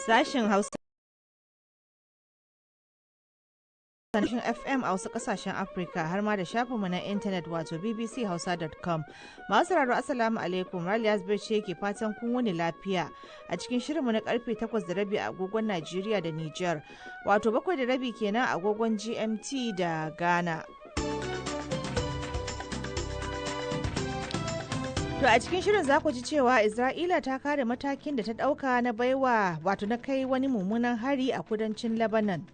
Sashen Hausa na FM a wasu kasashen Afirka har ma da shafinmu na intanet wato bbchausa.com. Masu sauraro, Assalamu alaikum, Raliya Zubair ce ke fatan kun wuni lafiya a cikin shirinmu na karfe 8:30 a agogon Najeriya da Nijar, wato 7:30 kenan a agogon GMT da Ghana. To a cikin shirin za ku ji cewa Isra'ila ta kare matakin da ta ɗauka na baiwa wato na kai wani mummunan hari a kudancin Lebanon.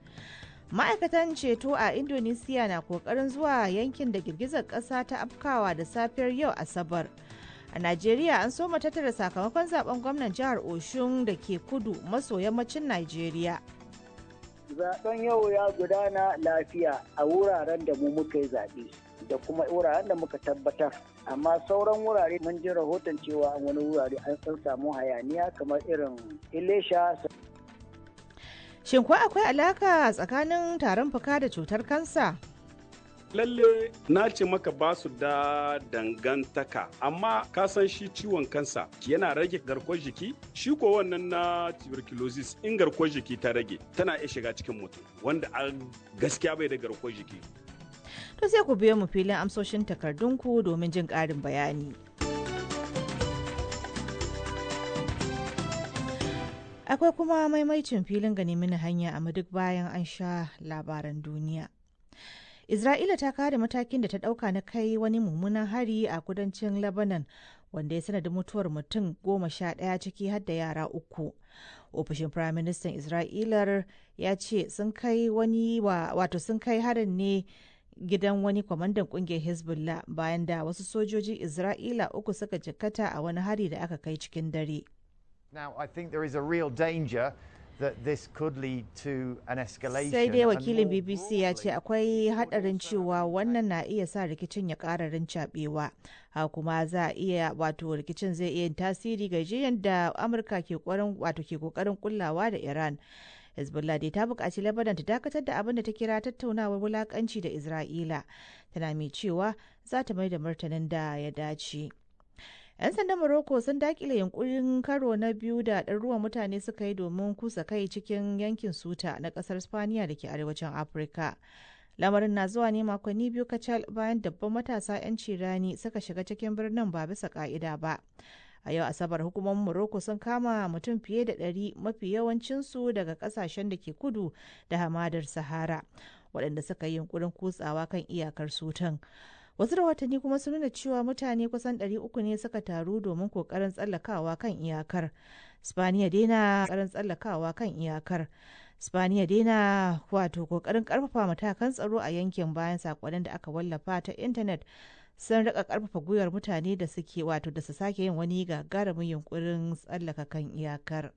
Ma'aikatan ceto a Indonesia na kokarin zuwa yankin da girgizar ƙasa ta afkawa da safiyar yau Asabar. A Najeriya an soma tattara sakamakon zaben gwamnan jihar Oshun da ke kudu maso yammacin Najeriya. Zaben yau ya gudana lafiya a wuraren da mu muka yi zaɓe da kuma wuraren da muka tabbatar. Amma sauran wurare mun ji rahoton cewa wani wurare an san samu hayaniya kamar irin Ilesha. Shin ko akwai alaka tsakanin tarin fuka da cutar kansa? Lalle na ce maka ba su da dangantaka, amma ka san shi ciwon kansa yana rage garkuwar jiki. Shi ko wannan na tuberculosis, in garkuwar jiki ta rage, tana iya shiga cikin mutum wanda a gaskiya bai da garkuwar jiki. To sai ku biyo mu filin amsoshin takardunku domin jin ƙarin bayani. Akwai kuma maimaicin filin gani mini hanya amma duk bayan an sha labaran duniya. Isra'ila ta kare matakin da ta ɗauka na kai wani mummunan hari a kudancin Lebanon wanda ya sanadin mutuwar mutum 11, ciki har da yara uku. Ofishin Firaministan Isra'ilar ya ce sun kai wani wato sun kai harin ne gidan wani kwamandan kungiyar Hezbollah bayan da wasu sojojin Isra'ila uku suka jikkata a wani hari da aka kai cikin dare. Now, I think there is a real danger that this could lead to an escalation. Sai dai wakilin BBC ya ce akwai hadarin cewa wannan na iya sa rikicin ya ƙara rincaɓewa. Ha kuma za a iya wato rikicin zai iya tasiri ga jiyan da Amurka ke wato ke kokarin kullawa da Iran. Hezbollah dai ta buƙaci Lebanon ta dakatar da abin da ta kira tattaunawar wulakanci da Isra'ila. Tana mai cewa za ta mai da martanin da ya dace. 'Yan sandan Morocco sun dakile yunkurin karo na biyu da ɗaruruwan mutane suka yi domin kusa kai cikin yankin Suta na ƙasar Spaniya da ke arewacin Afirka. Lamarin na zuwa ne makonni 2 kacal bayan dabban matasa 'yan cirani suka shiga cikin birnin ba bisa ka'ida ba. A yau Asabar hukumomin Morocco sun kama mutum fiye da 100, mafi yawancinsu daga kasashen da ke kudu da hamadar Sahara, waɗanda suka yi yunkurin kutsawa kan iyakar Sutan. Wasu rahotanni kuma sun nuna cewa mutane kusan 300 ne suka taru domin kokarin tsallakawa kan iyakar. Spaniya daina kokarin tsallakawa kan iyakar. Spaniya daina wato kokarin karfafa matakan tsaro a yankin bayan sakonnin da aka wallafa ta intanet sun rika karfafa gwiwar mutane da suke wato da su sake yin wani gagarumin yunkurin tsallaka kan iyakar.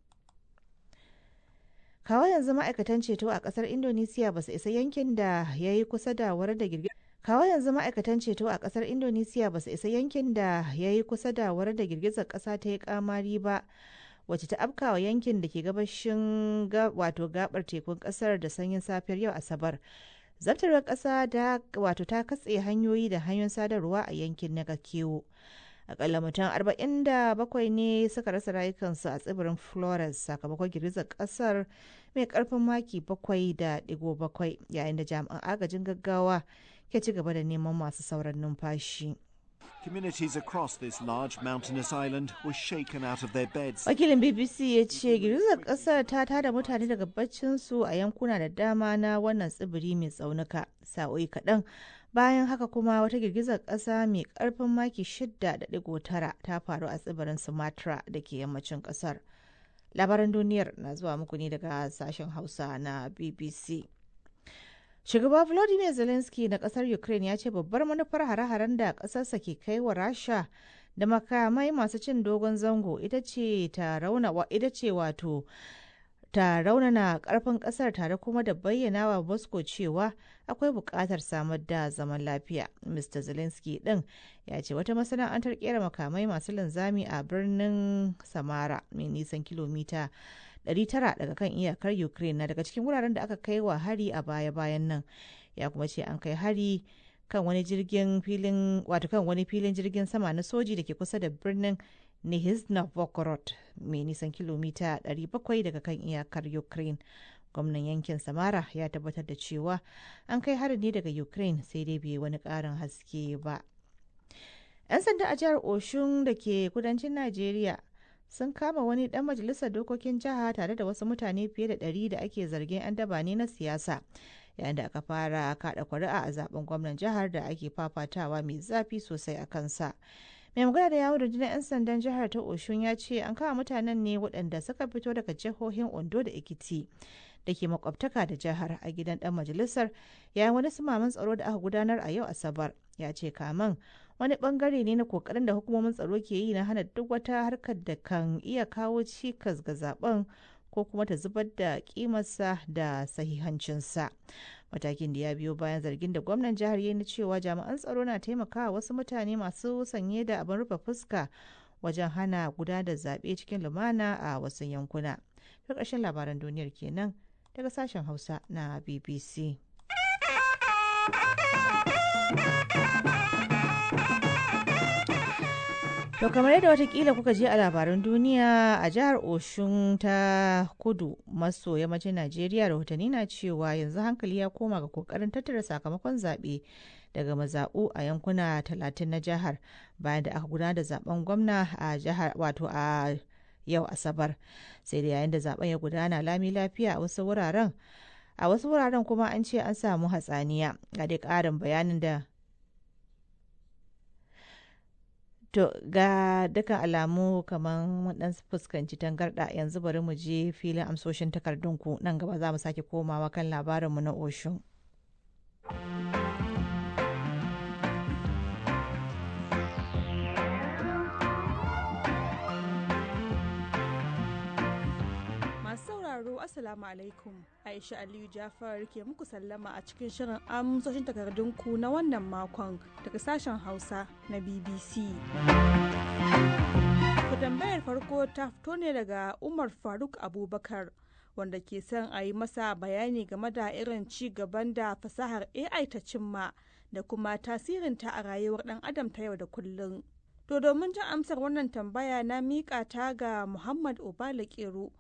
Kawo yanzu ma'aikatan ceto a kasar Indonesia ba su isa yankin da ya yi kusa da wurin da girgizar Kawo yanzu ma'aikatan ceto a kasar Indonesia ba su isa yankin da ya yi kusa da wurin da girgizar kasa ta yi kamari ba, wacce ta afkawa yankin da ke gabashin wato gabar tekun kasar da sanyin safiyar yau Asabar. Zabtarwar kasa da wato ta katse hanyoyi da hanyoyin sadarwa a yankin na Kewo. Akalla mutum 47 ne suka rasa rayukansu a tsibirin Flores sakamakon girgizar kasar mai karfin maki 7.7, yayin da jami'an agajin gaggawa ke ci gaba da neman masu sauran numfashi. Communities across this large mountainous island were shaken out of their beds. Wakilin BBC ya ce girgizar kasar ta tada mutane daga baccinsu a yankuna da dama na wannan tsibiri mai tsaunuka. Sa'o'i kaɗan bayan haka kuma wata girgizar ƙasa mai ƙarfin maki 6.9 ta faru a tsibirin Sumatra da ke yammacin ƙasar. Labaran duniyar na zuwa muku ne daga sashen Hausa na BBC. Shugaba Volodymyr Zelensky na kasar Ukraine ya ce babbar manufar hare-haren da kasarsa ke kai wa Rasha da makamai masu cin dogon zango ita ce ta rauna ita ce wato ta raunana karfin kasar tare kuma da bayyana wa Moscow cewa akwai buƙatar samar da zaman lafiya. Mr. Zelensky din ya ce wata masana'antar kera makamai masu linzami a birnin Samara mai nisan kilomita 900 daga kan iyakar Ukraine na daga cikin wuraren da aka kai wa hari a baya-bayan nan. Ya kuma ce an kai hari kan wani jirgin filin wato kan wani filin jirgin sama na soji da ke kusa da birnin Nizhny Novgorod mai nisan kilomita 700 daga kan iyakar Ukraine. Gwamnan yankin Samara ya tabbatar da cewa an kai harin ne daga Ukraine, sai dai bai wani ƙarin haske ba. 'Yan sanda a jihar Oshun da ke kudancin Najeriya sun kama wani dan majalisar dokokin jiha tare da wasu mutane fiye da 100 da ake zargin 'yan daba ne na siyasa, yayin da aka fara kada kuri'a a zaben gwamnan jihar da ake fafatawa mai zafi sosai a kansa. Mai magana da yawon rundunar 'yan sandan jihar ta Oshun ya ce an kama mutanen ne waɗanda suka fito daga jihohin Ondo da Ekiti da ke makwabtaka da jihar a gidan dan majalisar yayin wani sumaman tsaro da aka gudanar a yau Asabar. Ya ce kaman wani bangare ne na kokarin da hukumomin tsaro ke yi na hana duk wata harkar da kan iya kawo cikas ga zaben ko kuma ta zubar da kimarsa da sahihancinsa. Matakin da ya biyo bayan zargin da gwamnan jihar ya na cewa jami'an tsaro na taimakawa wasu mutane masu sanye da abin rufe fuska wajen hana gudanar da zaɓe cikin lumana a wasu yankuna. Ta ƙarshen labaran duniyar kenan daga sashen Hausa na BBC. To, kamar yadda watakila kuka je a labaran duniya, a jihar Oshun ta kudu maso yammacin Najeriya, rahotanni na cewa yanzu hankali ya koma ga kokarin tattara sakamakon zaɓe daga mazaɓu a yankuna 30 na jihar bayan da aka gudanar da zaben gwamna a jihar, wato a yau Asabar. Sai da yayin da zaben ya gudana lami lafiya a wasu wuraren, a wasu wuraren kuma an ce an samu hatsaniya. Ga dai ƙarin bayanin da. To, ga dukkan alamu kamar mun dan fuskanci tangarɗa, yanzu bari mu je filin amsoshin takardunku, nan gaba za mu sake komawa kan labarinmu na Oshun. Masu sauraro, Assalamu alaikum. Aisha Aliyu Jafar ke muku sallama a cikin shirin amsoshin takardunku na wannan makon daga sashen Hausa na BBC. Ku tambayar farko ta fito ne daga Umar Faruk Abubakar, wanda ke son a yi masa bayani game da irin ci gaban da fasahar AI ta cimma da kuma tasirinta a rayuwar ɗan adam ta yau da kullum. To, domin jin amsar wannan tambaya, na miƙa ta ga Muhammad Obala Kero,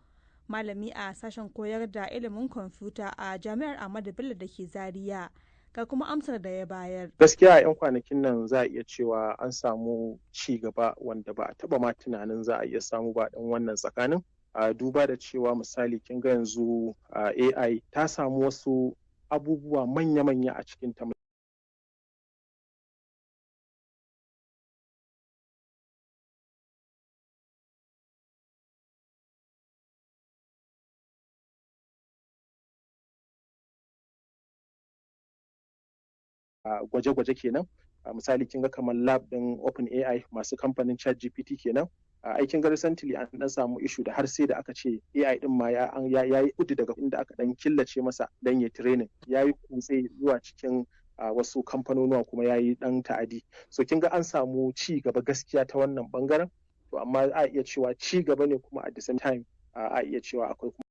malami a sashen koyar da ilimin kwamfuta a Jami'ar Ahmadu Bello da ke Zaria. Ga kuma amsar da ya bayar. Gaskiya a 'yan kwanakin nan za a iya cewa an samu ci gaba wanda ba a taba ma tunanin za a iya samu ba dan wannan tsakanin. A duba da cewa misali kin ga yanzu AI ta samu wasu abubuwa manya-manya a cikin ta, gwaje-gwaje kenan. Misali kin ga kamar lab din OpenAI, masu kamfanin ChatGPT kenan, aikin ga recently an dan samu issue da har sai da aka ce AI din ma ya yi udu daga inda aka dan killace masa dan ya training, ya yi kutse zuwa cikin wasu kamfanonuwa kuma ya yi dan ta'adi. So kin ga an samu ci gaba gaskiya ta wannan bangaren. To amma a iya cewa ci gaba ne, kuma at the same time a iya cewa akwai kuma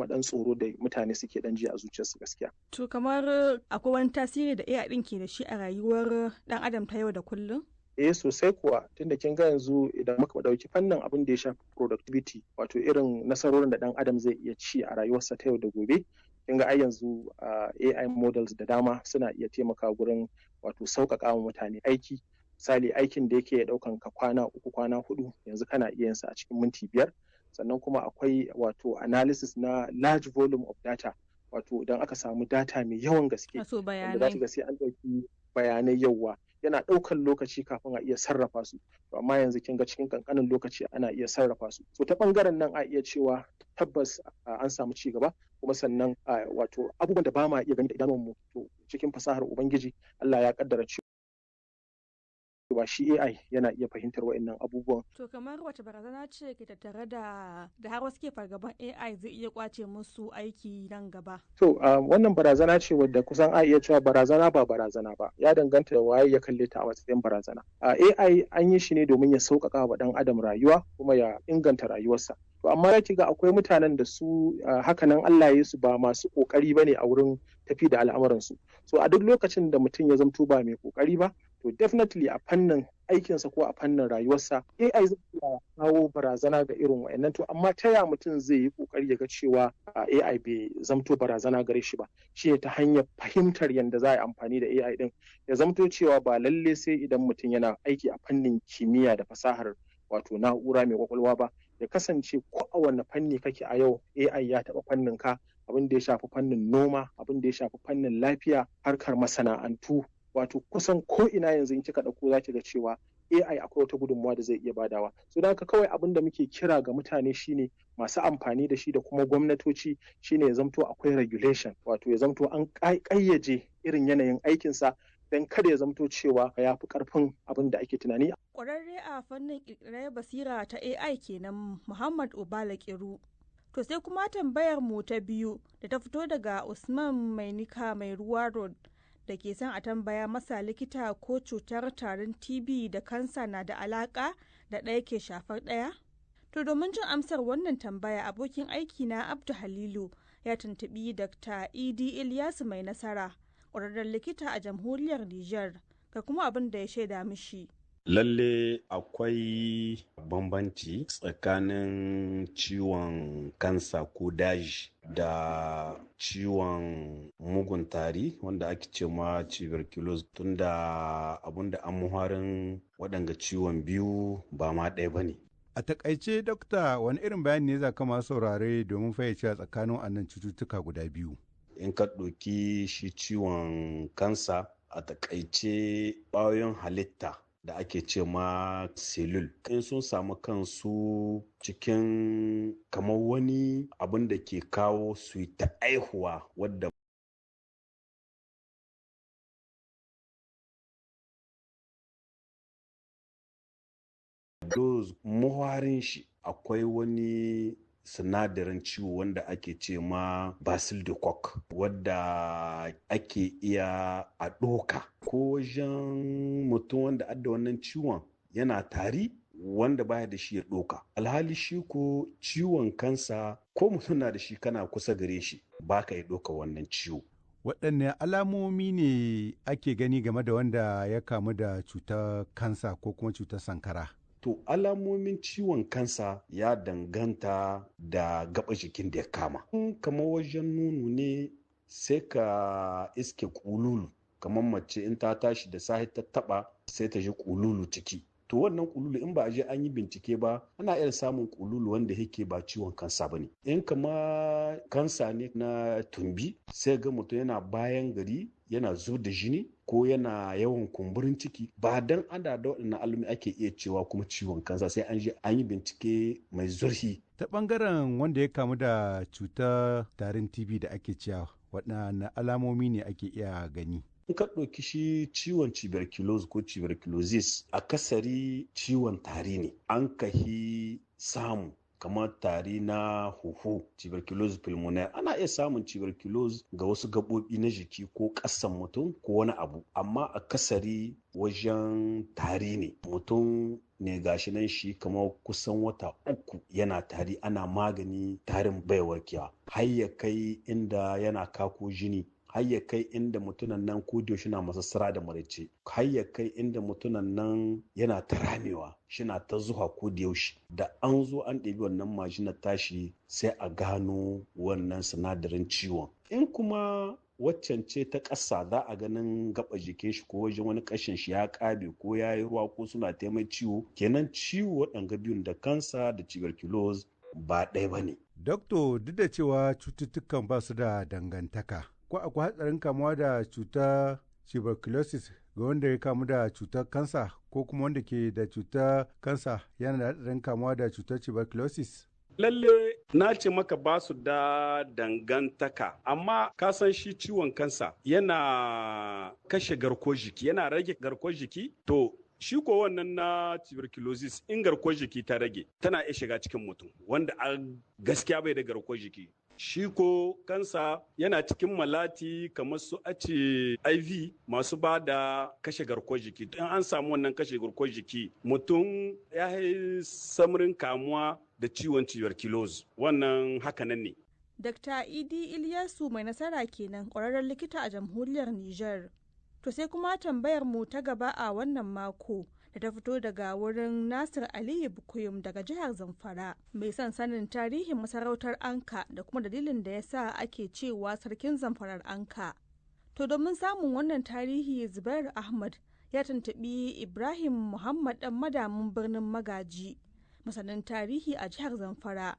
dan tsoro da mutane suke dan ji a zuciyarsu gaskiya. To, kamar akwai wani tasiri da AI ɗin ke da shi a rayuwar ɗan adam ta yau da kullum? Eh, sosai kuwa, tunda kin ga yanzu idan muka dauki fannin abin da ya shafi productivity, wato irin nasarorin da dan adam zai iya ci a rayuwarsa ta yau da gobe, kin ga ai yanzu AI models da dama suna iya taimaka gurin wato sauƙaƙa wa mutane aiki. Misali, aikin da yake ɗaukan ka kwana 3, kwana 4, yanzu kana iya yin sa a cikin minti 5. Sannan kuma akwai wato analysis na large volume of data, wato idan aka samu data mai yawan gaske wanda za ga sai an ɗauki bayanai yauwa, yana ɗaukan lokaci kafin a iya sarrafa su, to amma yanzu kin ga cikin kankanin lokaci ana iya sarrafa su. So ta bangaren nan a iya cewa tabbas an samu ci gaba. Kuma sannan wato abubuwan da ba ma iya gani da idanuwanmu, to cikin fasahar Ubangiji Allah ya kaddara cewa shi AI yana iya fahimtar wa'annan abubuwan. To, kamar wace barazana ce ke tattare da har wasu ke fargaban AI zai iya kwace musu aiki nan gaba? To, wannan barazana ce wadda kusan a iya cewa barazana ba barazana ba, ya danganta da waye ya kalle ta a matsayin barazana. AI an yi shi ne domin ya sauƙaƙa wa ɗan adam rayuwa kuma ya inganta rayuwarsa. To amma za ki ga akwai mutanen da su hakanan Allah ya su ba masu ƙoƙari ba ne a wurin tafi da al'amuransu. So a duk lokacin da mutum ya zamto ba mai ƙoƙari ba, to definitely a fannin aikinsa ko a fannin rayuwarsa. AI zai iya kawo barazana ga irin wa'annan. To amma ta ya mutum zai yi kokari ya ga cewa AI bai zamto barazana gare shi ba? Shi ta hanyar fahimtar yadda za a yi amfani da AI din, ya zamto cewa ba lalle sai idan mutum yana aiki a fannin kimiyya da fasahar, wato na'ura mai kwakwalwa ba. Ya kasance ko a wanne fanni kake a yau, AI ya taɓa fannin ka, abin da ya shafi fannin noma, abin da ya shafi fannin lafiya, harkar masana'antu, wato kusan ko ina yanzu in kika ɗauko za ki ga cewa AI akwai wata gudunmawa da zai iya badawa. So don haka kawai abin da muke kira ga mutane shine masu amfani da shi da kuma gwamnatoci shine ya zamto akwai regulation, wato ya zamto an ƙayyaje irin yanayin aikinsa don kada ya zamto cewa ya fi karfin abin da ake tunani. Ƙwararre a fannin ƙirƙirar basira ta AI kenan, Muhammad Obala Kiru. To sai kuma tambayar mu ta biyu da ta fito daga Usman Mainika Mai Ruwa Road da ke son a tambaya masa likita ko cutar tarin TB da kansa na da alaka da ɗaya ke shafar ɗaya? To domin jin amsar wannan tambaya, abokin aiki na Abdu Halilu ya tuntubi Dr. Idi Ilyasu Mai Nasara, ƙwararren likita a jamhuriyar Nijar, ga kuma abin da ya shaida mishi. Lalle akwai bambanci tsakanin ciwon kansa ko daji da ciwon mugun tari wanda ake ce ma tuberculosis, tunda abinda an muharin waɗanga ciwon biyu ba ma ɗaya ba ne. A takaice, dokta, wani irin bayani ne za ka masu saurare domin fayyace a tsakanin wannan cututtuka guda biyu? In ka ɗauki shi ciwon kansa, a takaice ƙwayoyin halitta da ake ce ma selul in sun samu kansu cikin kamar wani abin da ke kawo su yi ta aihuwa wadda dose muharin shi akwai wani sinadarin ciwo wanda ake ce ma basil de coq, wadda ake iya a ɗoka ko wajen mutum wanda adda wannan ciwon yana tari, wanda baya da shi ya ɗoka. Alhali shi ko ciwon kansa, ko mutum na da shi kana kusa gare shi, baka ya ɗoka wannan ciwo. Waɗanne alamomi ne ake gani game da wanda ya kamu da cutar kansa ko kuma cutar sankara? To, alamomin ciwon kansa ya danganta da gaba jikin da ya kama. Kamar wajen nono ne, sai ka iske kululu, kamar mace in ta tashi da safe ta taba sai ta ji kululu ciki. To wannan kululu, in ba a je an yi bincike ba, ana iya samun kululu wanda yake ba ciwon kansa ba ne. In kama kansa ne na tumbi, sai ga mutum yana bayan gari, yana zub da jini ko yana yawan kumburin ciki. Ba dan ana da waɗannan alumi ake iya cewa kuma ciwon kansa, sai an je an yi bincike mai zurfi. Ta bangaren wanda ya kamu da cutar tarin TB da ake cewa, waɗanne alamomi ne ake iya gani? In ka ɗauki shi ciwon tuberculosis ko tuberculosis, akasari ciwon tari ne an kahi samu, kamar tari na huhu, tuberculosis pulmonaire. Ana iya samun tuberculosis ga wasu gaɓoɓi na jiki ko ƙasan mutum ko wani abu, amma akasari wajen tari ne. Mutum ne gashi nan shi kamar kusan wata 3 yana tari, ana magani, tarin bai warkewa, har ya kai inda yana kako jini, har ya kai inda mutunan nan ko da na masassara da maraice, har ya kai inda mutunan nan yana ta ramewa, shina ta zuwa ko da yaushe. Da an zo an ɗebi wannan majinar tashi, sai a gano wannan sinadarin ciwon. In kuma waccan ce ta ƙasa, za a ganin gaba jikin shi ko wajen wani ƙashin shi ya ƙabe ko ya yi ruwa ko suna taimai ciwo. Kenan ciwo waɗanga biyun, da kansa da tuberculosis, ba ɗaya ba ne. Dokto, duk da cewa cututtukan ba su da dangantaka, ko akwai hatsarin kamuwa da cutar tuberculosis ga wanda ya kamu da cutar kansa, ko kuma wanda ke da cutar kansa yana da hatsarin kamuwa da cutar tuberculosis? Lalle na ce maka ba su da dangantaka, amma ka san shi ciwon kansa yana kashe garkuwar jiki, yana rage garkuwar jiki. To shi ko wannan na tuberculosis, in garkuwar jiki ta rage, tana iya shiga cikin mutum wanda a gaskiya bai da garkuwar jiki. Shi ko kansa yana cikin malati kamar su ace IV masu ba da kashe garkuwar jiki. In an samu wannan kashe garkuwar jiki, mutum ya yi samarin kamuwa da ciwon tuberculosis. Wannan hakanan ne. Dr. Idi Ilyasu Mai Nasara kenan, ƙwararren likita a jamhuriyar Nijar. To sai kuma tambayar mu ta gaba a wannan mako da ta fito daga wurin Nasir Aliyu Bukuyum daga jihar Zamfara mai son sanin tarihin masarautar Anka da kuma dalilin da ya sa ake cewa sarkin Zamfarar Anka. To domin samun wannan tarihi, Zubair Ahmad ya tuntuɓi Ibrahim Muhammad ɗan madamin birnin Magaji, masanin tarihi a jihar Zamfara.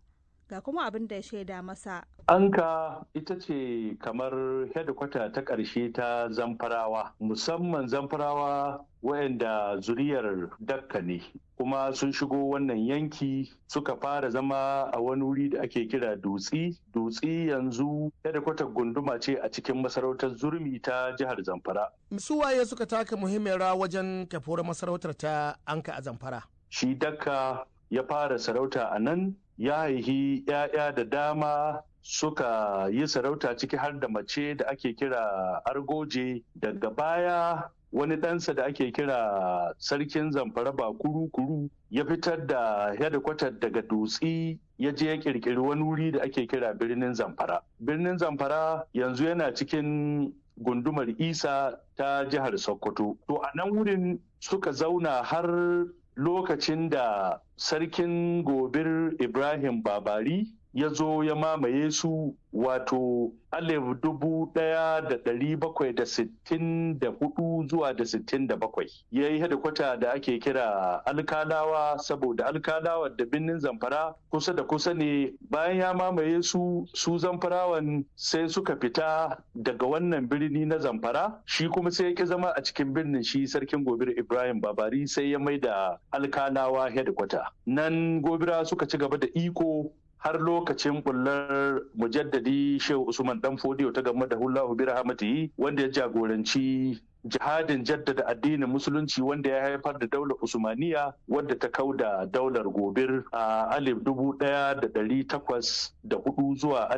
Ga kuma abin da ya shaida masa. Anka ita ce kamar hedikwata ta ƙarshe ta Zamfarawa, musamman Zamfarawa waɗanda zuriyar Dakka ne, kuma sun shigo wannan yanki suka fara zama a wani wuri da ake kira Dutsi. Dutsi yanzu hedikwatar gunduma ce a cikin masarautar Zurmi ta jihar Zamfara. Su waye suka taka muhimmiyar rawa wajen kafuwar masarautar ta Anka a Zamfara? Shi Dakka ya fara sarauta a nan, ya haihi 'ya'ya da dama suka yi sarauta, ciki har da mace da ake kira Argoje. Daga baya wani ɗansa da ake kira Sarkin Zamfara ba Kuru-Kuru ya fitar da hedikwatar daga Dutsi, ya je ya kirkiri wani wuri da ake kira Birnin Zamfara. Birnin Zamfara yanzu yana cikin gundumar Isa ta jihar Sokoto. To a nan wurin suka zauna har lokacin da Sarkin Gobir Ibrahim Babari ya zo ya mamaye su, wato 1764 zuwa da 67. Ya yi hedikwata da ake kira Alkalawa, saboda Alkalawa da Birnin Zamfara kusa da kusa ne. Bayan ya mamaye su, su Zamfarawan sai suka fita daga wannan birni na Zamfara. Shi kuma sai ya ki zama a cikin birnin. Shi Sarkin Gobir Ibrahim Babari sai ya mai da Alkalawa hedikwata. Nan Gobira suka ci gaba da iko har lokacin bullar Mujaddadi Shehu Usman Dan Fodiyo ta game da Hullahu bi rahmatihi, wanda ya jagoranci jihadin jaddada addinin Musulunci, wanda ya haifar da daular Usmaniya wadda ta kau da daular Gobir a 1804 zuwa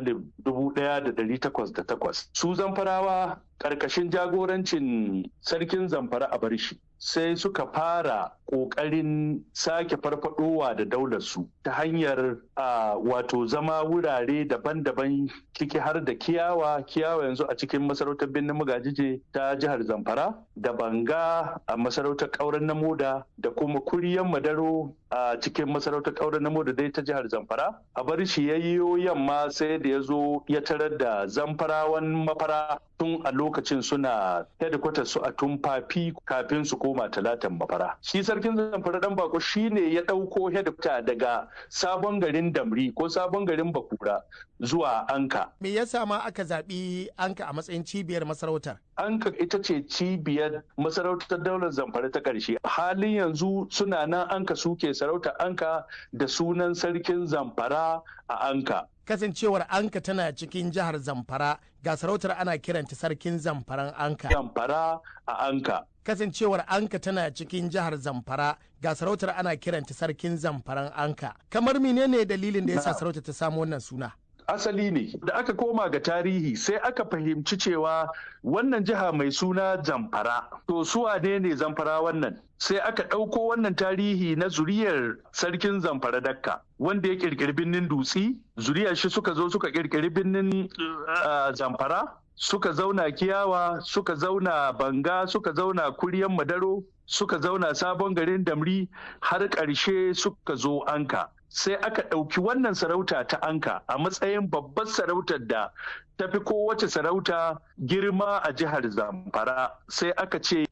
1808. Su Zamfarawa ƙarƙashin jagorancin Sarkin Zamfara a Barshi sai suka fara ƙoƙarin sake farfadowa da daularsu ta hanyar wato zama wurare daban-daban, ciki har da Kiyawa. Kiyawa yanzu a cikin masarautar Birnin Magajije ta jihar Zamfara, da Banga a masarautar Ƙauren Namoda, da kuma Kuryan Madaro a cikin masarautar Ƙauren Namoda dai ta jihar Zamfara. A bar shi yayyo yamma sai da ya zo ya tarar da Zamfarawan Mafara, tun a lokacin suna headquarters su a Tumfafi kafin su koma Talatan Mafara. Shi Sarkin Zamfara Dan Bako shine ya ɗauko headquarter daga Sabon Garin Damri ko Sabon Garin Bakura zuwa Anka. Me yasa ma aka zaɓi Anka a matsayin cibiyar masarautar? Anka ita ce cibiyar masarautar daular Zamfara ta ƙarshe. Halin yanzu suna nan Anka, suke sarauta Anka da sunan Sarkin Zamfara a Anka. Kasancewar Anka tana cikin jihar Zamfara, ga sarautar ana kiranta Sarkin Zamfaran Anka. Zamfara a Anka. Kasancewar Anka tana cikin jihar Zamfara, ga sarautar ana kiranta Sarkin Zamfaran Anka. Kamar menene dalilin da yasa sarautar ta samu wannan suna? Asali ne da aka koma ga tarihi sai aka fahimci cewa wannan jiha mai suna Zamfara, to su wane ne Zamfara wannan? Sai aka ɗauko wannan tarihi na zuriyar Sarkin Zamfara Dakka, wanda ya ƙirƙiri birnin Dutsi. Zuriyar shi suka zo suka ƙirƙiri birnin Zamfara, suka zauna Kiyawa, suka zauna Banga, suka zauna Kuryan Madaro, suka zauna Sabon Garin Damri, har ƙarshe suka zo Anka. Sai aka ɗauki wannan sarauta ta Anka a matsayin babbar sarautar da ta fi kowace sarauta girma a jihar Zamfara. Sai aka ce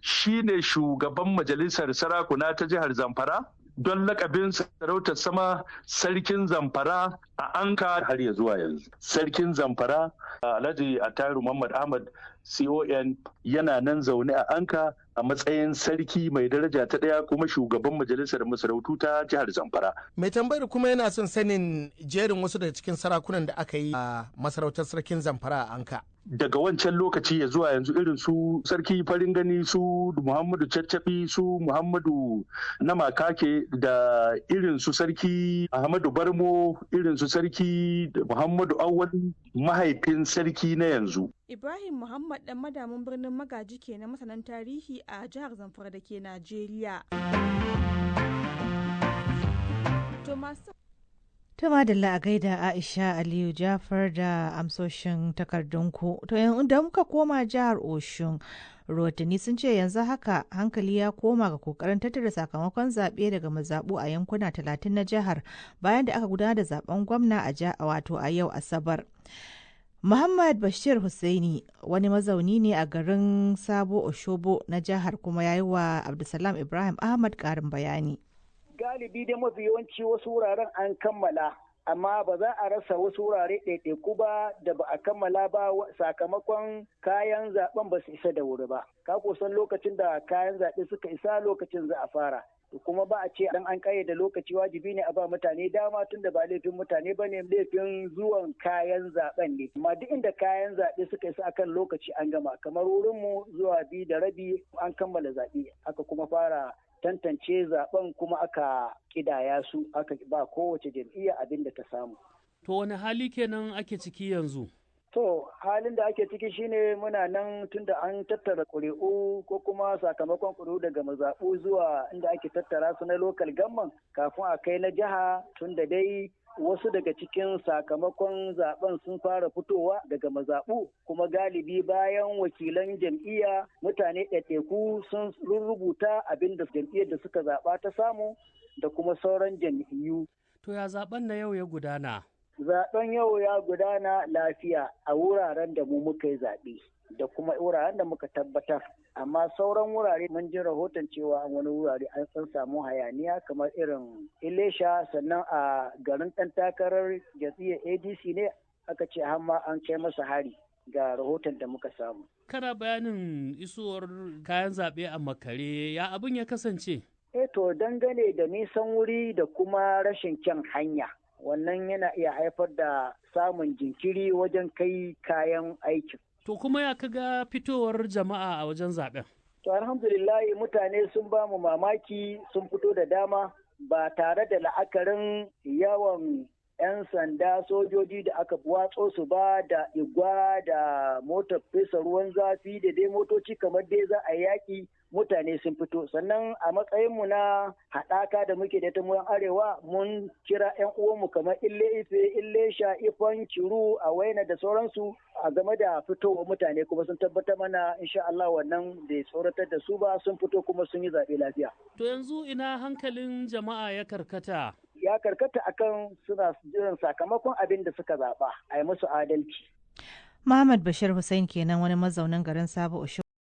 shi ne shugaban majalisar sarakuna ta jihar Zamfara, don lakabin sarautar sama Sarkin Zamfara a Anka har ya zuwa yanzu. Sarkin Zamfara Alhaji Ataru Muhammad Ahmad CON yana nan zaune a Anka a matsayin sarki mai daraja ta ɗaya, kuma shugaban majalisar masarautu ta jihar Zamfara. Mai tambayar kuma yana son sanin jerin wasu daga cikin sarakunan da aka yi a masarautar Sarkin Zamfara a Anka. Daga wancan lokaci ya zuwa yanzu, irin su Sarki Farin Gani, su Muhammadu Caccabi, su Muhammadu na Makake, da irin su Sarki Ahmadu Barmo, irin su Sarki Muhammadu Awwal, mahaifin sarki na yanzu. Ibrahim Muhammad dan madamin birnin Magaji ke na masanan tarihi a jihar Zamfara da ke Najeriya. To madalla a gaida Aisha Aliyu Jafar da amsoshin takardunku. To yanzu da muka koma jihar Oshun, rahotanni sun ce yanzu haka hankali ya koma ga kokarin tattara sakamakon zaɓe daga mazaɓu a yankuna 30 na jihar bayan da aka gudanar da zaben gwamna a wato a yau Asabar. Muhammad Bashir Hussaini wani mazauni ne a garin Sabo Oshobo na jihar kuma ya yi wa Abdulsalam Ibrahim Ahmad ƙarin bayani. Galibi dai mafi yawanci wasu wuraren an kammala, amma ba za a rasa wasu wurare ɗaiɗaiku ba da ba a kammala ba sakamakon kayan zaben ba su isa da wuri ba. Ka kusan lokacin da kayan zaɓe suka isa, lokacin za a fara. Kuma ba a ce dan an kayyade lokaci wajibi ne a ba mutane dama, tun da ba laifin mutane ba ne, laifin zuwan kayan zaben ne. Amma duk inda kayan zaɓe suka isa akan lokaci an gama. Kamar wurinmu, zuwa 2:30 an kammala zaɓe, aka kuma fara tantance zaben, kuma aka kidaya su, aka ba kowace jam'iyya abin da ta samu. To wani hali kenan ake ciki yanzu? To halin da ake ciki shine muna nan tunda an tattara ƙuri'u ko kuma sakamakon ƙuri'u daga mazaɓu zuwa inda ake tattara su na local government kafin a kai na jiha, tunda dai wasu daga cikin sakamakon zaben sun fara fitowa daga mazaɓu, kuma galibi bayan wakilan jam'iyya, mutane ɗaiɗaiku sun rubuta abin da jam'iyyar da suka zaɓa ta samu da kuma sauran jam'iyyu. To ya zaben na yau ya gudana? Zaben yau ya gudana lafiya a wuraren da mu muka yi zaɓe da kuma wuraren da muka tabbatar. Amma sauran wurare mun ji rahoton cewa wani wurare an san samu hayaniya, kamar irin Ilesha, sannan a garin ɗan takarar jam'iyyar ADC ne aka ce har ma an kai masa hari, ga rahoton da muka samu. Kana bayanin isowar kayan zaɓe a makare, ya abin ya kasance? Eh, to dangane da nisan wuri da kuma rashin kyan hanya, wannan yana iya haifar da samun jinkiri wajen kai kayan aikin. To kuma ya kaga fitowar jama'a a wajen zaben? To alhamdulillahi, mutane sun ba mu mamaki, sun fito da dama ba tare da la'akarin yawan 'yan sanda, sojoji da aka watso su ba, da igwa da motar fesa ruwan zafi da dai motoci kamar dai za a yaƙi, mutane sun fito. Sannan a matsayinmu na haɗaka da muke da ta mu arewa, mun kira 'yan uwanmu kamar Ille Ife, Ilesha, Ifon, Kiru, a Waina da sauransu a game da fitowar mutane, kuma sun tabbatar mana insha Allah wannan bai tsoratar da su ba, sun fito kuma sun yi zaɓe lafiya. To yanzu ina hankalin jama'a ya karkata? Ya karkata akan suna jiran sakamakon abin da suka zaɓa, a yi musu adalci. Muhammad Bashir Hussein kenan, wani mazaunin garin Sabo.